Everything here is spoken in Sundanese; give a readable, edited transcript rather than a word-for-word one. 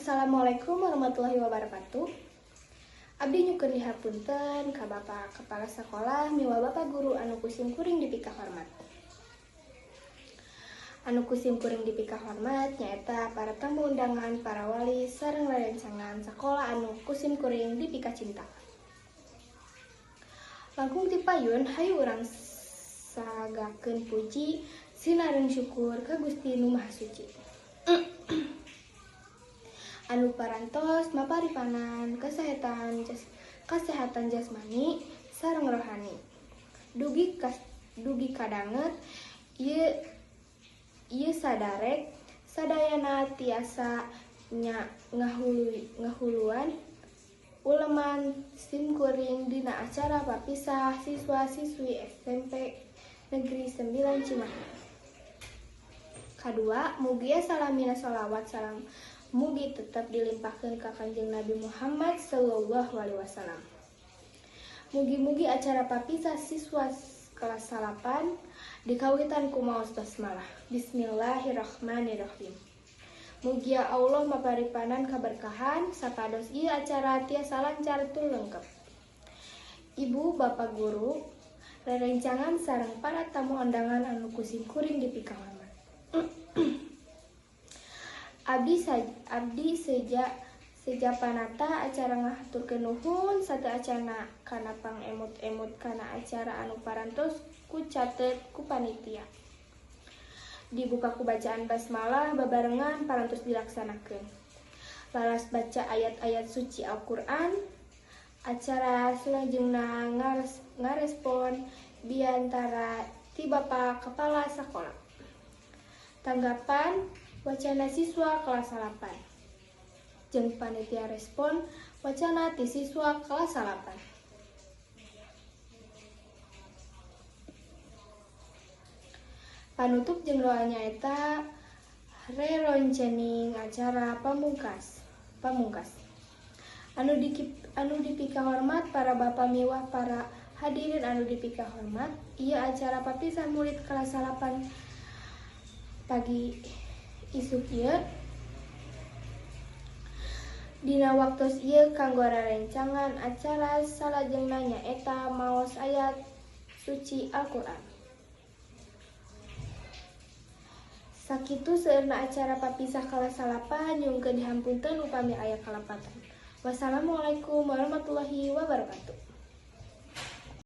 Assalamualaikum warahmatullahi wabarakatuh. Abdi nyuhunkeun dihapunten ka Bapak Kepala Sekolah miwah Bapak Guru anu ku sim kuring dipika hormat. Anu ku sim kuring dipika hormat nyaeta para tamu undangan, para wali sareng rerencangan sakola anu ku sim kuring dipika cinta. Langkung ti payun, hayu urang sagakeun puji sinareng syukur ka Gusti Nu Maha Suci anu parantos maparipanan kesehatan jasmani sareng rohani dugi kadanget ieu ieu sadarek sadayana tiasa nya ngahuluan uleman sim kuring dina acara papisah siswa-siswi SMP Negeri 9 Cimahi. Kadua, mugia salamina sholawat salam mugi tetap dilimpahkan ka Kanjeng Nabi Muhammad sallallahu alaihi wasallam. Mugi-mugi acara papisah siswa kelas 8 dikawitan ku maos basmalah. Bismillahirrahmanirrahim. Mugia Allah maparipanan kaberkahan sapados ieu acara tiasa lancar tur lengkep. Ibu, bapak guru, rerencangan sareng para tamu undangan anu ku sim kuring dipikahormat. Abdi seja panata acara ngahaturkeun nuhun sateuacanna kana pangemut-emut kana acara anu parantos kucatet ku panitia. Dibuka ku bacaan basmalah babarengan parantos dilaksanakeun. Lalas baca ayat-ayat suci Al-Qur'an, acara salajengna ngarespon biantara ti Bapak Kepala Sakola. Tanggapan wacana siswa kelas 8 jeung panitia respon wacana ti siswa kelas 8. Panutup jeung doa nyaeta reroncening acara pamungkas. Anu dipikahormat para bapa miwah para hadirin anu dipikahormat, ieu acara papisah murid kelas 8 pagi isuk ieu. Dina waktos ieu kanggo rerencangan acara salajengna nyaeta maos ayat suci Al-Qur'an. Sakitu seueurna acara papisah kelas 8, nyuhunkeun dihapunten upami aya kalepatan. Wassalamualaikum warahmatullahi wabarakatuh.